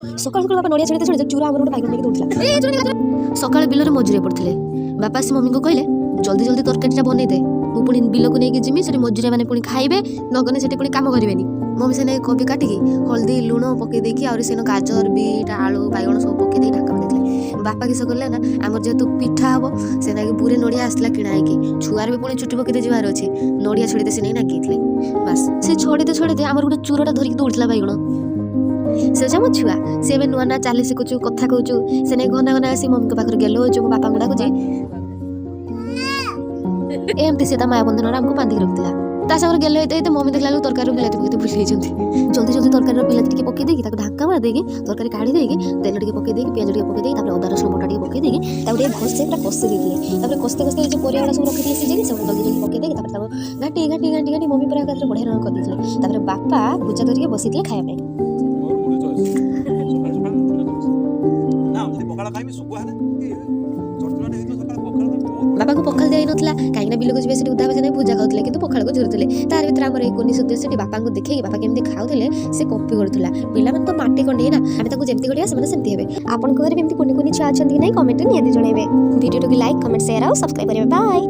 ସକାଳୁ ସକାଳୁ ବାପା ନଡ଼ିଆ ଛଡ଼େଇତେ ଛଡ଼େଇତେ ଚୁରା ଆମର ଗୋଟେ ବାଇଗଣ ନେଇକି ଦୌଡ଼ିଥିଲା। ସକାଳେ ବିଲରେ ମଜୁରିଆ ପଡ଼ିଥିଲେ। ବାପା ଆସି ମମିଙ୍କୁ କହିଲେ, "ଜଲ୍ଦି ଜଲ୍ଦି ତରକାରୀଟା ବନେଇ ଦେ, ମୁଁ ପୁଣି ବିଲକୁ ନେଇକି ଯିମି, ସେଠି ମଜୁରିଆ ମାନେ ପୁଣି ଖାଇବେ, ନଗଲେ ସେଠି ପୁଣି କାମ କରିବେନି।" ମମି ସେନେ କୋବି କାଟିକି ହଳଦୀ ଲୁଣ ପକେଇ ଦେଇକି, ଆହୁରି ସେନ ଗାଜର, ବିଟ୍, ଆଳୁ, ବାଇଗଣ ସବୁ ପକେଇ ଦେଇକି ଢାଙ୍କା ଦେଇଥିଲେ। ବାପା କିସ କଲେ ନା, ଆମର ଯେହେତୁ ପିଠା ହବ, ସେ ନାଗି ବୁରେ ନଡ଼ିଆ ଆସିଥିଲା କିଣା ହେଇକି, ଛୁଆର ବି ପୁଣି ଚୁଟି ପକେଇ ଯିବାର ଅଛି, ନଡ଼ିଆ ଛଡ଼େଇତେ ସେ ନେଇ ନାଗିଥିଲେ। ବାସ୍, ସେ ଛଡ଼େଇତେ ଛଡ଼େଇତେ ଆମର ଗୋଟେ ଚୁରଟା ଧରିକି ଦୌଡ଼ିଥିଲା ବାଇଗଣ। ସେ ହେଉଛି ଆମ ଛୁଆ। ସେ ଏବେ ନୂଆ ନୂଆ ଚାଲି ଶିଖୁଛୁ, କଥା କହୁଛୁ। ସେ ନେଇ ଘନା ଘନା ଆସି ମମିଙ୍କ ପାଖରେ ଗେଲ ହଉଛୁ, ମୋ ବାପାଙ୍କୁ ଡାକୁଛି। ଏମିତି ସେ ତା ମାୟା ବନ୍ଧନରେ ଆମକୁ ବାନ୍ଧିକି ରଖିଥିଲା। ତା ସାଙ୍ଗରେ ଗେଲ ହେଇତେ ହେଇତେ ମମି ଦେଖିଲା ବେଳକୁ ତରକାରୀରୁ ବିଲାତି ପକେଇତେ ଭୁଲି ଯାଇଛନ୍ତି। ଜଲ୍ଦି ଜଲ୍ଦି ତରକାରୀର ବିଲାତି ଟିକେ ପକେଇ ଦେଇକି, ତାକୁ ଢାଙ୍କା ମାରି ଦେଇକି, ତରକାରୀ କାଢ଼ି ଦେଇକି, ତେଲ ଟିକେ ପକେଇ ଦେଇକି, ପିଆଜ ଟିକେ ପକେଇ ଦେଇକି, ତାପରେ ଅଦା ରସୁଣ ବଟା ଟିକେ ପକେଇ ଦେଇକି, ତାକୁ ଟିକେ ଭଲସେ ପୁରା କଷି ଦେଇଥିଲେ। ତାପରେ କଷତେ କଷତେ ଯେଉଁ ପରିବା ଗୁଡ଼ା ସବୁ ରଖିଥିଲେ ସିଝେଇକି, ସେଗୁଡ଼ା ଜଲ୍ଦି ଜଲ୍ଦି ପକେଇ ଦେଇକି, ତାପରେ ତାକୁ ଘାଣ୍ଟି ଘାଣ୍ଟି ଘାଣ୍ଟି ଘାଣ୍ଟି ମମି ପୁରା ଏକାଥରେ ବଢ଼ିଆ ରଙ୍ଗ କରିଦେଇଥିଲେ। ତାପରେ ବାପା ଭୁଜା ଧରିକି ବସିଥିଲେ ଖାଇବା ପାଇଁ। ମୋର ମୁଢ଼ି ଚଏସ୍। ସକାଳୁ ସକାଳୁ ମୁଢ଼ି ଚଏସ୍ ନା, ଯଦି ପଖାଳ ଖାଇବି ଶୁଖୁଆ ହେଲେ କି ଚଟଚଟା ହେଇଥିବ, ସକାଳେ ପଖାଳ ତ ବହୁତ। ବାପାଙ୍କୁ ପଖାଳ ଦିଆହେଇନଥିଲା, କାହିଁକିନା ବିଲକୁ ଯିବେ, ସେଠି ଉଦା ହେବେ, ଭୁଜା ଖାଉଥିଲେ କିନ୍ତୁ ପଖାଳକୁ ଝୁରୁଥିଲେ। ତାର ଭିତରେ ଆମର ଏଇ କୁନି ସଦ୍ୟ ସେଠି ବାପାଙ୍କୁ ଦେଖେଇକି ବାପା କେମିତି ଖାଉଥିଲେ ସେ କପି କରୁଥିଲା। ପିଲାମାନେ ତ ମାଟି କଣ୍ଢେଇ ନା, ଆମେ ତାକୁ ଯେମିତି କରିବା ସେମାନେ ସେମିତି ହେବେ। ଆପଣଙ୍କ ଘରେ ବି ଏମିତି କୁନି କୁନି ଛୁଆ ଅଛନ୍ତି କି ନାହିଁ, କମେଣ୍ଟରେ ନିହାତି ଜଣାଇବେ। ଭିଡ଼ିଓଟିକୁ ଲାଇକ୍, କମେଣ୍ଟ, ସେୟାର ଆଉ ସବସ୍କ୍ରାଇବ୍ କରିବେ। ବାଏ।